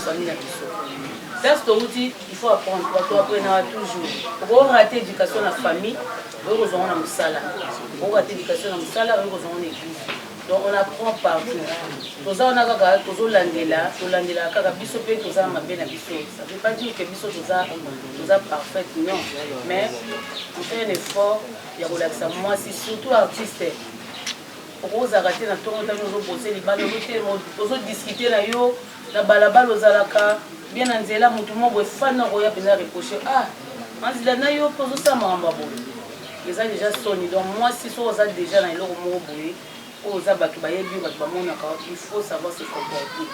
bafamille na biso. Place towuti, il faut apprendre, bato apprenaka toujours. Okorate éducation na famille, okoki kozwa yango na mosala. Okorate éducation na mosala, okoki kozwa yango na église. Donc on apprend partout. Toza wana kaka tozolandela, tolandelaka kaka biso mpe toza na mabe na biso. Ça veut pas dire que biso toza toza parfaite, non. Mais on fait un effort ya kolakisa mwasi surtout artiste. Okozalaka te na ntongo ntango ozobose libanda ozotelema ozodiskute na yo na balabala ozalaka bien na nzela motu moko boye fani akoya mpenza reproche ah manzila na yo mpe ozosala makambo ya boye eza deja soni. Donc mwasi soki oza deja na eloko moko boye oyo oza bato bayebi yo bato bamonaka, il faut savoir se comporter,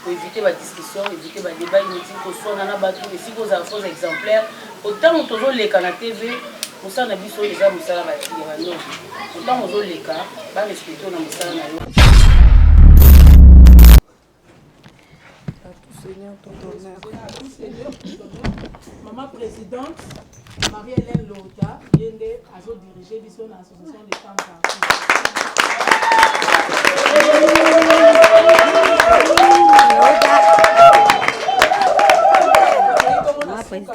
koevite badiscussion, évite badébat inutile, koswana na bato esika ozala faux exemplaire. Otango tozoleka na TV, mosala na biso eza mosala ya bandoki, otango ozoleka barespecte na mosala na yo. À tout seigneur, tout honneur. À tout seigneur, tout honneur. Maman présidente, Marie-Hélène Lota, ye nde azodirige biso na association des femmes artistes. Na suka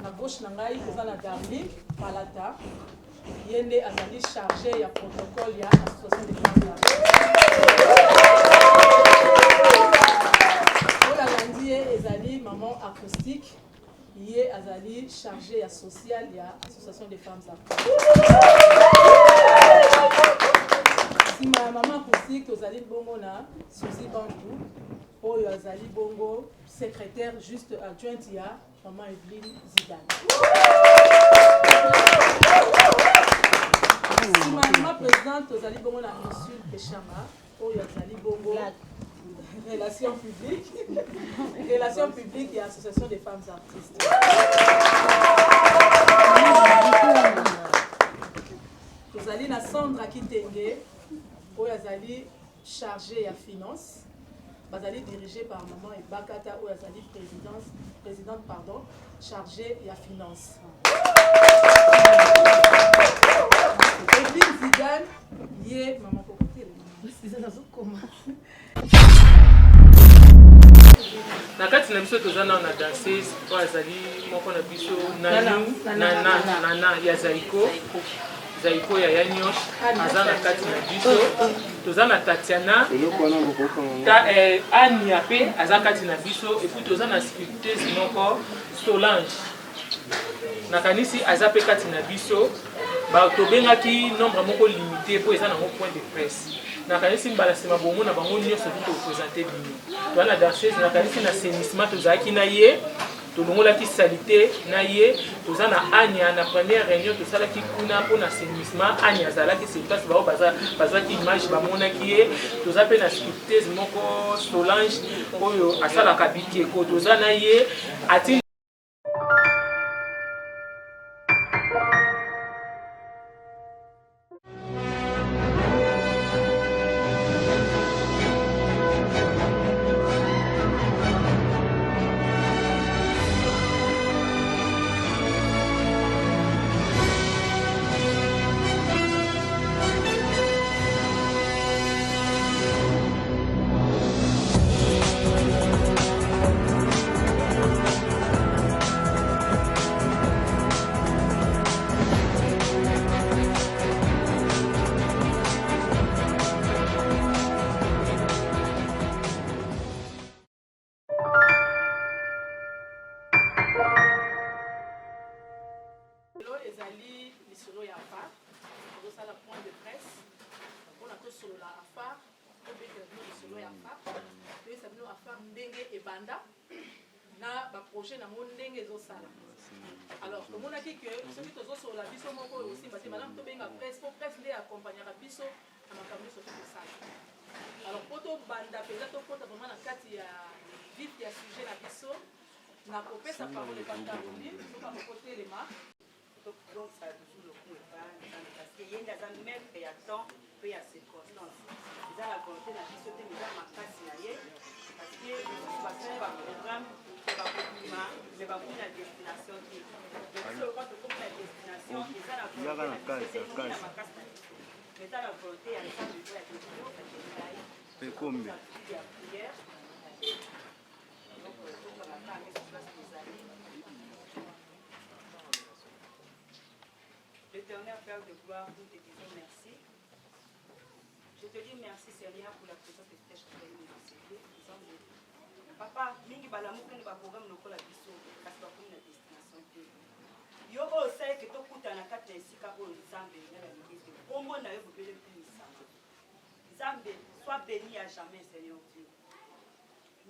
na gauche na ngai toza na Darling Palata, ye nde azali chargé ya protocole ya association des femmes artistes. Oyo alandi ye ezali maman acoustique, ye azali chargé ya social ya association des femmes artistes. Nsima ya mama acoustique tozali bongo na Suzy Bantu, oyo azali bongo secrétaire juste adjointe ya mama Evelyne Zidane. Nsima ya mama présidente tozali bongo na Ursule Peshanga, oyo azali bongo relation publique ya association des femmes artistes. Tozali na Sandra Kitenge, oyo azali chargé ya finance. Bazali dirigé par maman Ebakata, oyo azali présidence présidente pardon, chargé ya finance. Evelyne Zidane, ye mama kokotela. Na kati na biso toza nao na danseuse oyo azali moko na biso, Nanu Nana, Nana ya Zaiko, Zaiko ya Yanyosh aza na kati na biso. Toza na Tatiana ta, Ania mpe aza kati na biso. Et puis toza na sculpteuse moko, Solange, nakanisi aza mpe kati na biso. Tobengaki nombre moko limité mpo eza nango point de presse. Nakanisi mbala nsima bomona bango nyonso tu toprésente bino. Toza na danseuse, nakanisi na assainissement tozalaki na ye, tolongolaki saleté na ye. Toza na Ania, na première réunion tosalaki kuna mpona assainissement, Ania azalaki sur place, bao bazwaki image, bamonaki ye. Toza mpe na sculpteuse moko, Solange, oyo asalaka bikeko, toza na ye ati. Lelo ezali lisolo ya AFAR. Tozosala point de presse mpona tosolola AFAR, tobetela bino lisolo ya AFAR, toyebisa bino AFAR ndenge ebanda na baprojet nango ndenge ezosala. Alors tomonaki ke soki tozosolola biso moko oyo osimba te, malamu tobenga presse mpo presse nde accompagnaka biso na makambo nyonso to tosala. Alors mpo tobanda mpenza, tokota vraiment na kati ya vif ya sujet na biso, nakopesa parole epa Caroline soki akokotelema. Tozongisa lisusu lokumu epai ya Nzambe parce que ye nde aza maître ya temps mpe ya circonstance. Eza na volonté na biso te, mais eza makasi na ye, parce que mosusu basali baprogramme ya bakobima mais bakomi na destination te. Mais biso lokola tokomi na destination, eza na volonté na biso te, ni na makasi na biso, mais eza na volonté ya Nzambe oyo abengi yo, abengi ngai ya prière. Père de gloire, nous te disons merci. Je te dis merci Seigneur pour la présence de tout chacun de nous. Papa, mingi balamuki na baprogramme lokola biso kasi bakomi na destination te. Yo oyo osali ke tokutana na kati na esika oyo Nzambe nga nalingi ete nkombo na yo bobele ekumisama. Nzambe, sois béni à jamais Seigneur Dieu.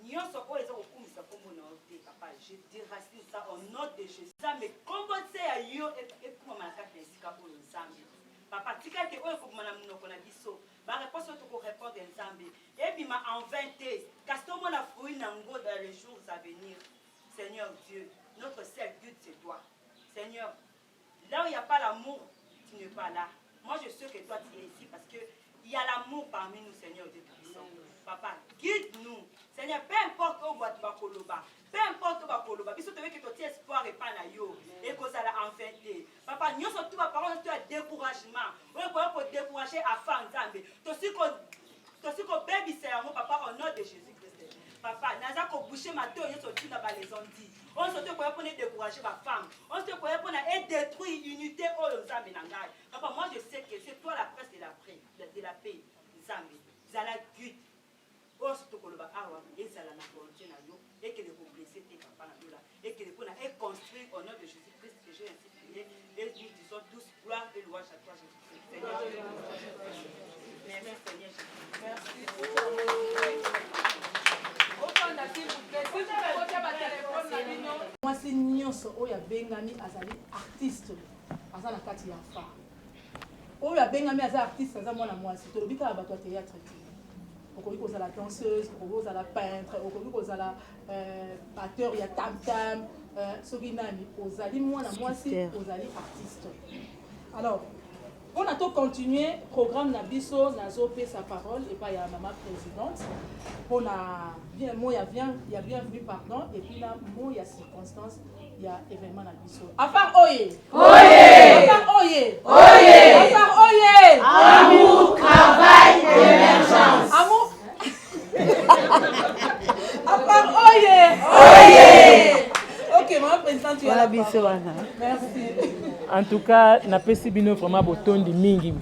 Nyonso oyo eza kokumisa kombo na yo te papa, je déracine ça au nom de Jésus. Nzambe, kombo nse ya yo ekumama na kati na esika oyo Nzambe. Papa, tika ete oyo ekobima na monoko na biso, ba réponse oyo toko répondre Nzambe, ebima en vain te, kasi tomona fruit na ngo dans les jours à venir. Seigneur Dieu, notre seul guide c'est toi. Seigneur, là où il n'y a pas l'amour, tu n'es pas là. Moi, je sais que toi, tu es ici parce que il y a l'amour parmi nous, Seigneur Dieu Tout-Puissant. Papa, guide-nous. Seigneur, peu importe où bato bakoloba, peu importe où bakoloba, biso toyebi ke totie espoir epai na yo, ekozala en vain te. Papa, nyonso tu baparole to ya découragement, oyo ekoya kodécourager afa Nzambe, tosi ko tosi kobebisa yango papa au nom de Jésus Christ. Papa, naza koboucher matoyi nyonso ntina ba les on-dit. Oyo nyonso to ekoya mpona edécourager bafemme, oyo nyonso ekoya mpona edétruire unité oyo Nzambe na ngai. Papa, moi je sais que c'est toi la prince de la paix, de la paix. Nzambe, zala guide. Oyo nyonso tokoloba awa ezala na volonté na yo, ekende koblesser te papa na lola, ekende mpona econstruire au nom de Jésus Christ que j'ai ainsi prié et nous disons tous gloire et louange à toi Jésus Christ. Seigneur. Merci Seigneur Jésus. Ofanda s'il vous plaît. S'il vous plaît, botia batelefone na bino. Mwasi nyonso oyo abengami azali artiste aza na kati ya AFAR. Oyo abengami aza artiste aza mwana mwasi, tolobi kaka bato ya théâtre te. Okoki kozala danseuse, okoki kozala peintre, okoki kozala batteur ya tam-tam, soki nani, ozali mwana mwasi, ozali artiste. Alors, mpona tocontinue programme na biso, nazopesa parole epai ya mama présidente mpona bien mot ya bien ya bienvenue, pardon, et puis na mot ya circonstance ya événement na biso. AFAR oye! Oye! AFAR oye! Oye! AFAR oye! Amour, travail, émergence. Amour, AFAR oye! Oye! Ok, maman présidente, tu as la parole. Merci. En tout cas, napesi bino vraiment botondi mingi.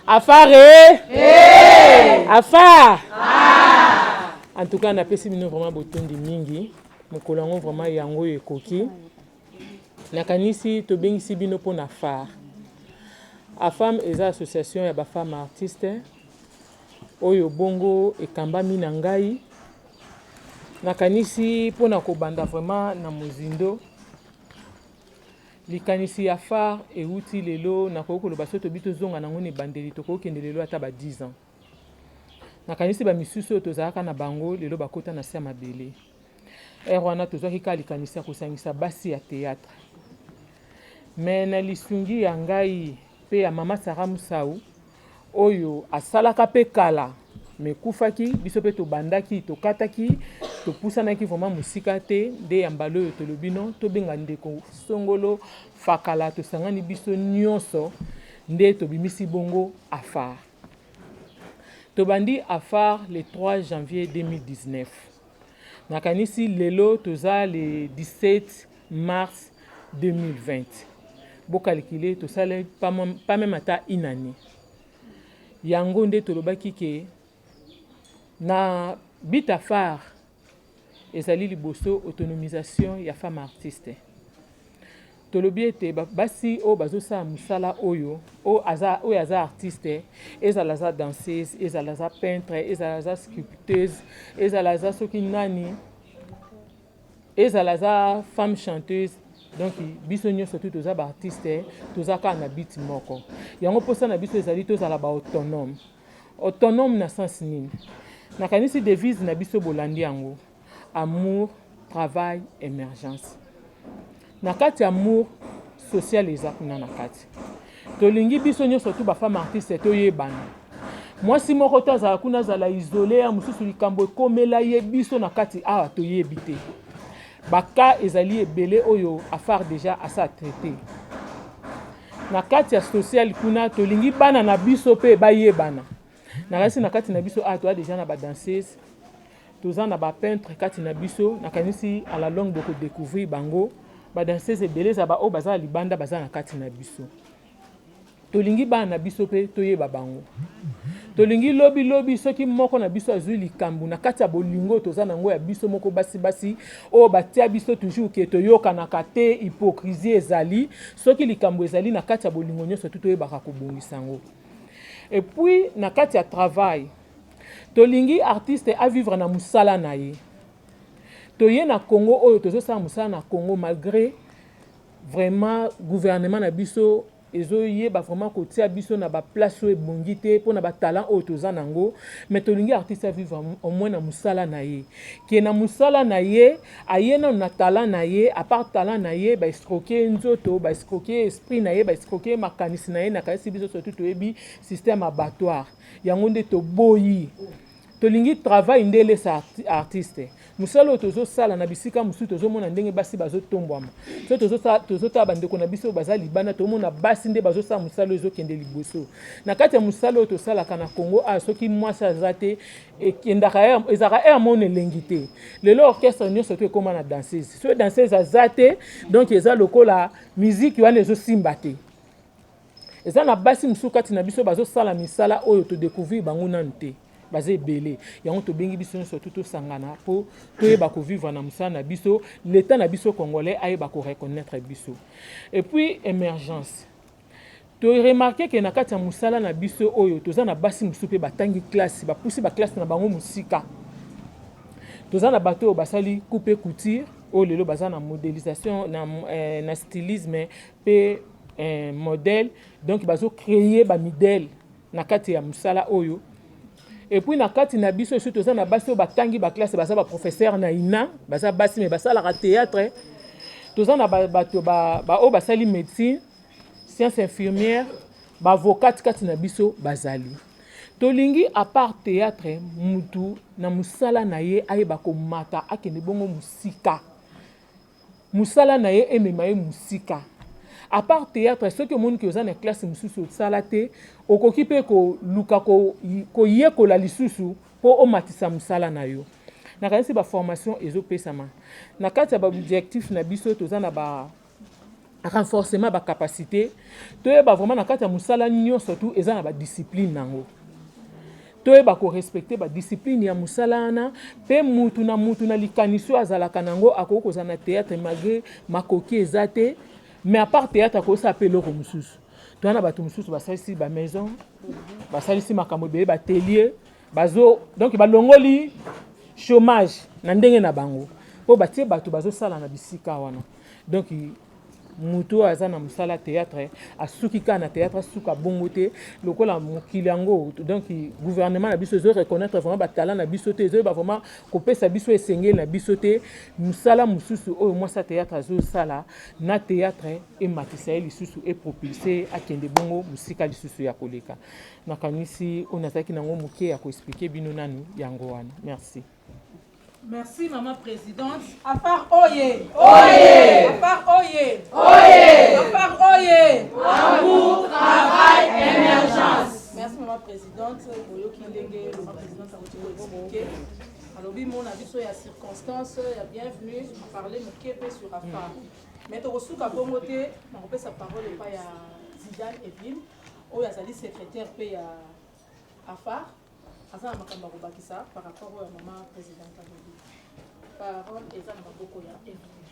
AFAR e AFAR, en tout cas napesi bino vraiment botondi mingi. Mokolo yango vraiment yango oyo ekoki, nakanisi tobengisi bino mpona AFAR. AFAM eza association ya bafemme artiste oyo bongo ekambami na ngai. Nakanisi mpona kobanda vraiment na mozindo, likanisi ya AFAR euti lelo, nakoki koloba so tobi tozonga nango na ebandeli, tokokende lelo ata ba 10 ans. Nakanisi bamisusu oyo tozalaka na bango lelo bakota na se ya mabele. Ere wana tozwaki kaka likanisi ya kosangisa basi ya théâtre, mais na lisungi ya ngai mpe ya mama Sara Musau oyo asalaka mpe kala me ekufaki, biso mpe tobandaki, tokataki, topusanaki vraiment mosika te. Nde ya mbala oyo tolobi no tobenga ndeko songolo fakala, tosangani biso nyonso nde tobimisi bongo AFAR. Tobandi AFAR le 3 janvier 2019. Nakanisi lelo toza le 17 mars 2020. Bocalculer, tosali pas même ata une année. Yango nde tolobaki ke na but AFAR ezali liboso autonomisation ya femme artiste. Tolobi ete basi oyo bazosala mosala oyo, oyo aza artiste, ezala aza danseuse, ezala aza peintre, ezala aza sculpteuse, ezala aza soki nani, ezala aza femme chanteuse, donc biso nyonso tu toza baartiste, toza kaka na but moko. Yango mposa na biso ezali tozala baautonome. Autonome na sens nini? Nakanisi devise na biso bolandi yango: amour, travail, émergence. Na kati ya amour, social eza kuna na kati. Tolingi biso nyonso tu bafemme artiste toyebana. Mwasi moko to azala kuna, azala isolé, ya mosusu likambo ekomela ye, biso na kati awa toyebi te. Baka ezali ebele oyo AFAR déjà asa traité. Na kati ya social kuna, tolingi bana na biso mpe bayebana. Nakanisi na kati na biso awa toza déjà na badanseuse, toza na bapeintre kati na biso. Nakanisi à la longue bokodécouvrir bango. Badanseuse ebele eza baoyo baza na libanda, baza na kati na biso. Tolingi bana na biso mpe toyeba bango. Tolingi lobi lobi soki moko na biso azui likambo na kati ya bolingo oyo toza na yango ya biso moko basi basi oyo batia biso toujours ke toyokanaka te, hypocrisie ezali, soki likambo ezali na kati ya bolingo nionso tout toyebaka kobongisa yango. Et puis na kati ya travail tolingi artiste a vivre na musala na ye. Toye na Congo oyo tozosala musala na Congo malgre vraiment gouvernement na biso ezo yeba vraiment kotia biso na ba place oyo ebongi te pona ba talent oyo toza nango mais tolingi artiste a vivre au moins na musala na ye ke na musala na ye aye nanu na talent na ye à part talent na ye ba escroquer ye nzoto ba escroquer ye esprit na ye ba escroquer ye makanisi na ye nakanisi biso surtout toyebi système abattoir yango nde toboyi Tolingi travail nde elesa artiste. Mosala oyo tozo sala na bisika mosusu tozo mona ndenge basi bazo tombwama. Soki tozo sala tozo tala ba ndeko na biso oyo baza libanda tozo mona basi nde bazo sala mosala oyo ezo kende liboso. Na kati ya mosala oyo tosalaka na Congo awa soki mwasi aza te ekendaka ezalaka heure moko na elengi te. Lelo orchestre nionso tout ekoma na danseuse. Soki danseuse aza te donc eza lokola musique wana ezo simba te. Eza na basi mosusu kati na biso bazo sala misala oyo to decouvrir bango nanu te. Baza ebele. Yango tobengi biso nionso tout tosangana po toyeba ko vivre na mosala na biso, l'etat na biso congolais ayeba ko reconnaitre biso. Et puis emergence. To remarquer que na kati ya mosala na biso oyo toza na basi mosusu pe batangi classe, bapusi ba classe na bango mosika. Toza na bato oyo basali coupe et couture oyo lelo baza na modelisation na, eh, na stylisme pe eh, modèle donc bazo créer ba midele na kati ya mosala oyo et puis na kati na biso esi toza na basi oyo batangi ba classe baza ba professeur na ina baza basi mais basalaka théâtre toza na bato ba, ba oyo basali médecine science infirmière ba avocate kati na biso bazali tolingi à part théâtre mutu na mosala na ye ayeba komata akende bongo mosika Musala na ye emema ye musika. A part theatre soki omoni ke oza na classe mususu osala te okoki pe koluka koyekola lisusu po omatisa musala na yo. Nakanisi ba formation ezo pesama. Na kati ya ba objectifs na biso toza na ba renforcement ba capacite toyeba vraiment na kati ya musala nionso tout eza na ba discipline nango. Toyeba ko respecter ba discipline ya musala wana pe mutu na mutu na likanisi oyo azalaka na yango akoki kozala na theatre malgre makoki eza te mais à part theatre akoki kosala pe eloko mosusu. Toza na batu mosusu basalisi ba maison, basalisi makambo ebele ba atelier bazo donc balongoli chomage na ndenge na bango po batie batu bazosala na bisika wana donc Mutu oyo aza na musala ya theatre asuki kaka na theatre asuka bongo te lokola mokili yango donc gouvernement na biso ezo reconnaitre vraiment ba talent na biso te ezoyeba vraiment kopesa biso esengeli na biso te musala mususu oyo mwasi ya theatre azosala na theatre ematisa ye lisusu e propulse ye akende bongo musika lisusu ya koleka nakanisi oyo nazalaki nango muke ya ko expliquer bino nanu yango wana merci. Merci maman presidente. Afar oye. Oye. Afar oye. Oye. Afar oye. Amour, travail, émergence. Merci maman présidente. Oyoki ndenge maman présidente akoti ko expliquer. Alobi mona biso ya circonstance ya bienvenue parler moke pe sur Afar. Mais tokosuka bongo te nakopesa parole epai ya Zidane Evelyne oyo azali secrétaire pe ya Afar. Aza na makambo ya kobakisa par rapport oyo mama presidente alobi. Parole eza na maboko ya Evelyne.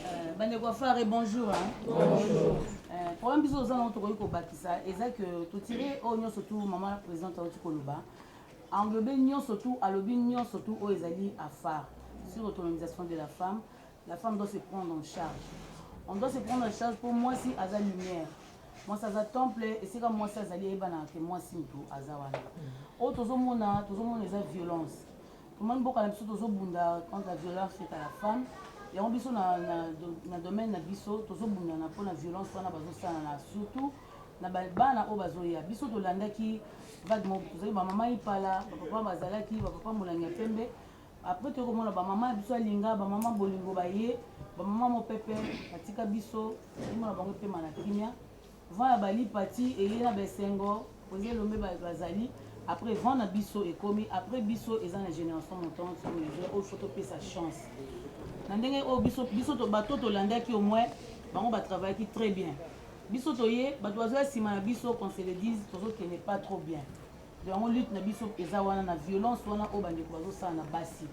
Euh, bandeko ya fare bonjour hein? Bonjour. Euh, problème biso toza nango tokoki kobakisa eza que totire oyo nyonso tu mama présidente auti koloba englobe nyonso tu alobi nyonso tu oyo ezali afar sur autonomisation de la femme. La femme doit se prendre en charge, on doit se prendre en charge mpo mwasi aza lumière, mwasi aza temple, esika mwasi azali eyebanaka ke mwasi moto aza wana. Oyo tozomona, tozomona eza violence. Tomoni mboka na biso tozobunda contre la violence faite à la femme. Yango biso na, na, na domaine na biso tozobundana mpo na violence wana bazosala na surtout na bana oyo bazoya. Biso tolandaki vague moko, tozali bamama ipala, bapapa bazalaki, bapapa molangi ya pembe. Après toye komona ba maman biso alinga ba maman bolingo baye ba maman mopepe batika biso molimo na bango epema na kimia vent ya ba lipati eye na ba esengo wenze elombe bazali après vent na biso ekomi après biso eza na generation montante oyo ezo oyo faut topesa chance na ndenge oyo biso biso bato tolandaki au moins bango ba travaillaki très bien. Biso toye, bato bazoya nsima na biso, qu'on se le dise, tozokende pas trop bien. Yango lutte na biso eza wana na violence wana oyo bandeko bazosala na basi.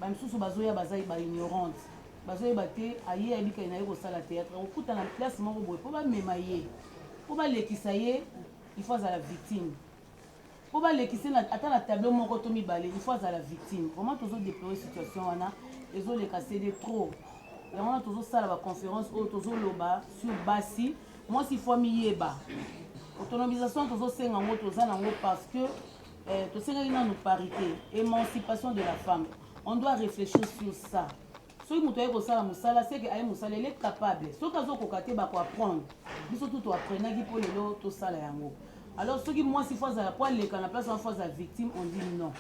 Bamisusu bazoya baza ba ignorante, bazoyeba te, aye ayebi kaka naye kosala théâtre, akokuta na place moko boye mpo bamema ye, mpo balekisa ye, il faut azala victime. Mpo balekisa ye ata na tableau moko to mibale, il faut azala victime. Vraiment tozo déplorer situation wana, ezoleka c'est de trop. Yango wana tozosala ba conférence oyo tozoloba sur basi, mwasi il faut amiyeba. Autonomisation tozosenga yango, toza nango parce que tosengaki nanu parité, émancipation de la femme. On doit réfléchir sur ça. Soki moto aye kosala mosala, c'est que aye mosala, elle est capable. Soki azokoka te, bako apprendre. Biso tout toapprenaki mpo lelo tosala yango. Alors soki mwasi faut azala po aleka na place wana, faut azala victime, on dit non.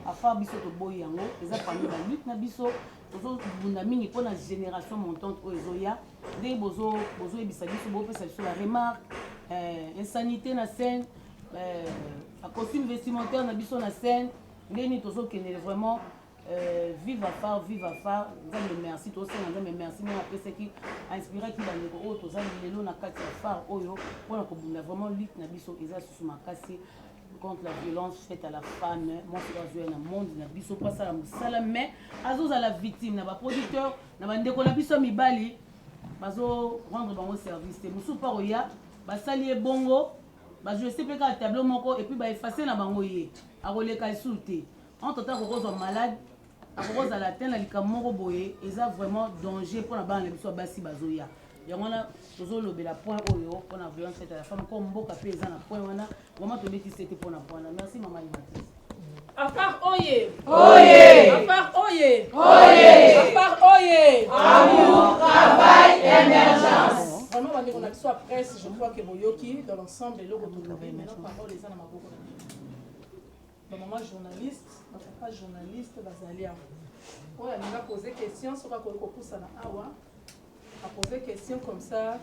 Afar biso toboyi yango, eza parmi ba lutte na biso. Tozobunda mingi mpona génération montante oyo ezoya. Ndenge bozoyebisa biso, bopesa biso ba remarque, insanité na scène, ba costume vestimentaire na biso na scène, ndenge nini tozokendele vraiment. Vive Afar, vive Afar, Nzambe merci, tosenga Nzambe merci ndenge apesaki, inspiraki bandeko oyo toza lelo na kati ya Afar oyo mpona kobunda vraiment lutte na biso eza susu makasi contre la violence faite à la femme. Mwasi oyo azoya na monde na biso mpo asala mosala, mais azozala victime na ba producteur, na bandeko na biso ya mibali bazo rendre bango service te. Mosusu mpo akoya basali ye bongo, bajouer mpe kaka tableau moko et puis baefface na bango, ye akoleka lisusu te. Entre temps akokozwa malade, akokozala te na likambo moko boye, eza vraiment danger mpona bana na biso ya basi bazoya. Yango wana tozolobela point oyo mpona violence faite à la femme, comme mboka mpe eza na point wana, vraiment tobeti sete mpona point wana. Merci mama Animatrice. Afar oye! Oye! Afar oye! Oye! Afar oye! Amour, travail, émergence. Vraiment, bandeko na biso ya presse, je crois que boyoki dans l'ensemble eloko tolobi. Maintenant parole eza na maboko na bino. Ba maman journaliste, ba papa journaliste bazali awa. Oyo alinga poser question soki akoki kopusana awa, a poser question comme ça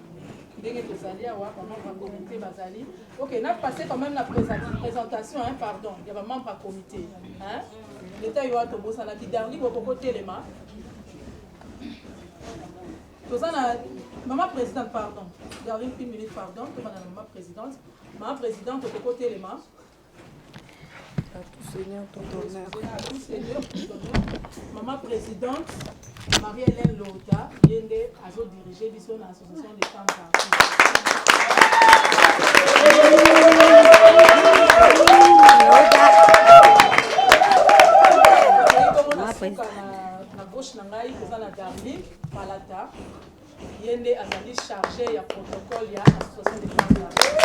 ndenge tozali awa, ba membre ya comité bazali. Ok, na passer quand même la présentation, hein, pardon, ya ba membre ya comité, hein. L'état yo tobosanaki Darly bokoko telema. Toza na maman présidente, pardon. Darly une minute, pardon, tobanda na maman présidente. Maman présidente okoko telema. À tout Seigneur, ton honneur. À tout Seigneur, ton honneur. Maman présidente, Marie-Hélène Lota, yende azo diriger biso na association des femmes artistes. Na gauche na ngai toza na Darling Palata, ye nde azali chargé ya protocole ya association des femmes artistes.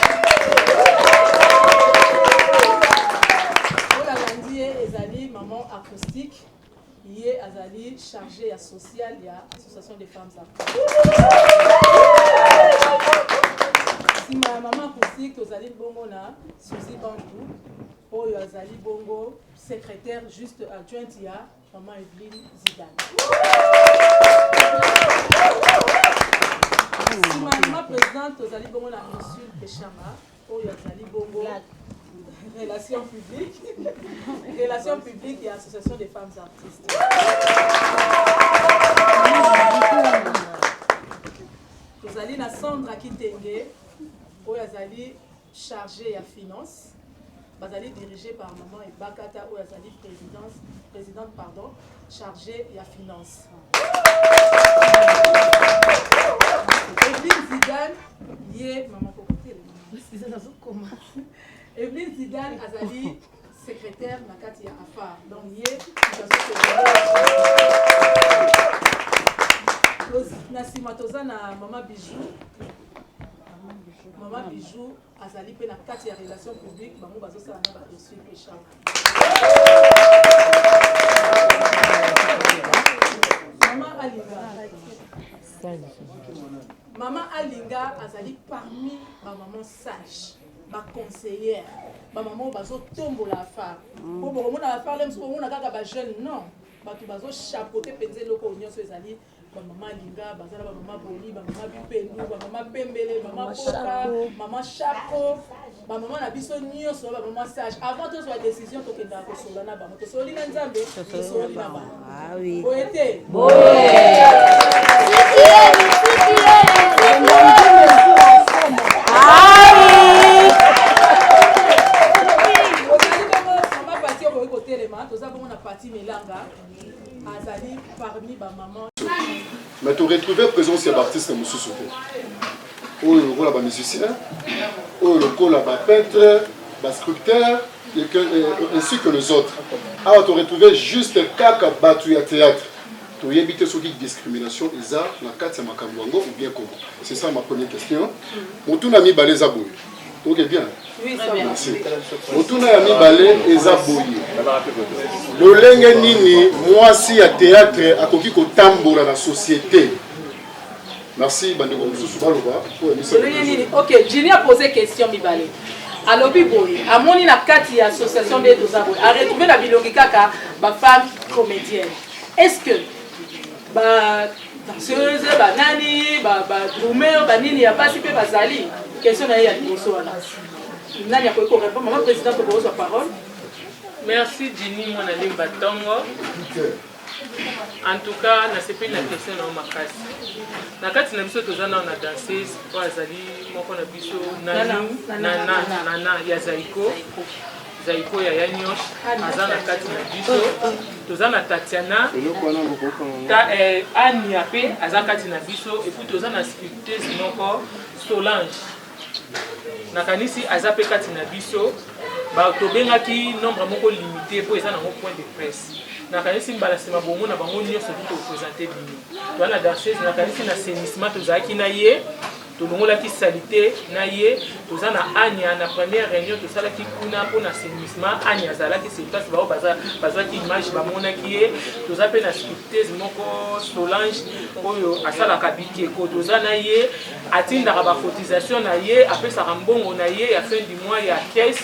Oyo alandi ye ezali maman acoustique, ye azali chargé ya social ya association des femmes artistes. Nsima ya maman acoustique tozali bongo na Suzy Bantu, oyo azali bongo secrétaire juste adjointe ya maman Evelyne Zidane. Nsima ya mama présidente tozali bongo na Ursule Peshanga, oyo azali bongo relation publique, relation publique ya association des femmes artistes. Tozali na Sandra Kitenge, oyo azali chargée ya finance, bazali dirigé par maman Ebakata, oyo azali présidence, présidente pardon, chargée ya finance. Evelyne Zidane, ye maman kokotela. Evelyne Zidane azali secrétaire na kati ya AFAR. Donc ye na nsima toza na mama Bijou. Mama Bijou azali mpe na kati ya relation publique, bango bazosala na ba dossier peshanga. Mama Alinga. Mama Alinga azali parmi ba maman sage, ba conseillère, ba maman bazotombola AFAR. Po bokomona AFAR le mosusu bomona kaka ba jeune, non. Bato bazo chapeauter mpenza eloko nyonso ezali ba mama Alinga, baza na ba mama Boli, ba mama Bipendu, ba mama Pembele, mama Boka, mama Chapo, ba mama na biso nyonso ba mama sage. Avant tozwa décision tokendaka kosolola na bango, tosololi na Nzambe, tosololi na bango. Boye te? Parmi ba maman. Mais to retrouver présence ya baartiste mosusu te, oyo lokola bamusicien, oyo lokola bapeintre, basculpteur ainsi que les autres. Awa to retrouver juste kaka bato ya théâtre. Toyebi te soki discrimination eza na kati ya makambo yango ou bien comment. C'est ça ma première question. Motuna mibale eza boye. Ok, bien. Merci. Motuna ya mibale eza boye: lolenge nini mwasi ya théâtre akoki kotambola na société? Merci. Bandeko mosusu baloba. Lolenge nini? Ok, Jini apose question mibale. Alobi boye: amoni na kati ya association nde toza boye, aretrouve na bilongi kaka bafemme comédienne. Est ce que ba danseuse, banani, badrummer, banini ya basi mpe bazali? Question na ye ya liboso wana. Nani akoki korépondre? Mama président, tokozwa parole. Merci, Jini mwana lemba ntongo. En tout cas, nasepeli na question na yo makasi. Na kati na biso toza nao na danseuse oyo azali moko na biso, Nanu Nana, Nana ya Zaiko, Zaiko ya Yanyosh, aza na kati na biso. Toza na Tatiana ta, Ania mpe aza kati na biso. Et puis toza na sculpteuse moko, Solange, nakanisi aza mpe kati na biso. Tobengaki nombre moko limité mpo eza nango point de presse. Nakanisi mbala nsima bomona bango nyonso tu toprésente bino. Toza na danseuse, nakanisi na assainissement tozalaki na ye, tolongolaki saleté na ye. Toza na Ania, na première réunion tosalaki kuna mpona assainissement, Ania azalaki sur place, bao bazwaki image, bamonaki ye. Toza mpe na sculpteuse moko, Solange, oyo asalaka bikeko. Toza na ye, atindaka bacotisation na ye, apesaka mbongo na ye ya fin du mois ya caisse,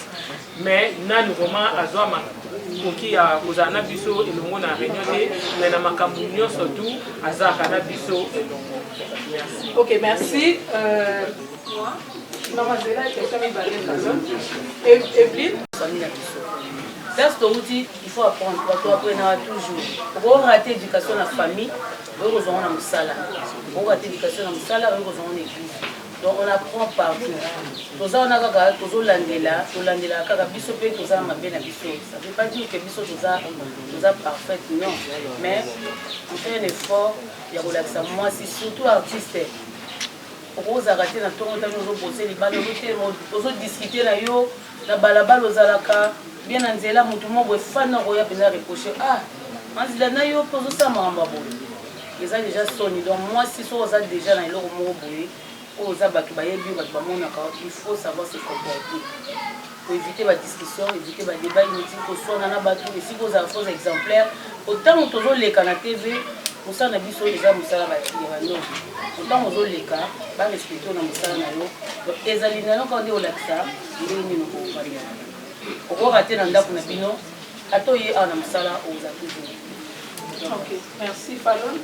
mais nani vraiment azwa makoki ya kozala na biso elongo na réunion te, mais na makambo nyonso tu azalaka na biso elongo. Merci. Ok, merci. Mama Zela, question mibale, pardon. Evelyne. Famille na biso, place touti, il faut apprendre. Bato apprenaka toujours. Okorater éducation na famille, oyo kozwango na mosala. Okorater éducation na mosala, oyo kozwango na église. Donc on apprend partout. Toza wana kaka tozolandela, tolandelaka kaka. Biso mpe toza na mabe na biso, ça veut pas dire que biso toza parfaite, non, mais on fait un effort ya kolakisa mwasi, surtout artiste. Okozalaka te na ntongo, ntango ozobose libanda, ozodiscute na yo na balabala, ozalaka bien na nzela, motu moko boye fani okoya mpenza reproche: "Ah, manzila na yo mpe ozosala makambo ya boye." Eza déjà soni. Donc mwasi, soki oza déjà na eloko moko boye oyo oza, bato bayebi yo, bato bamonaka, il faut savoir se comporter, koéviter badiscussion, éviter badébat inutile, koswana na bato. Esika ozala, faut exemplaire. Otango tozoleka na TV, mosala na biso eza mosala ya bandoki. Otango ozoleka, barespecte na mosala na yo. Ezali na yo kaka nde olakisa ndenge nini okovandela. Okoka te na ndako na bino, ata oye awa na mosala, oza toujours. Ok, merci. Falon.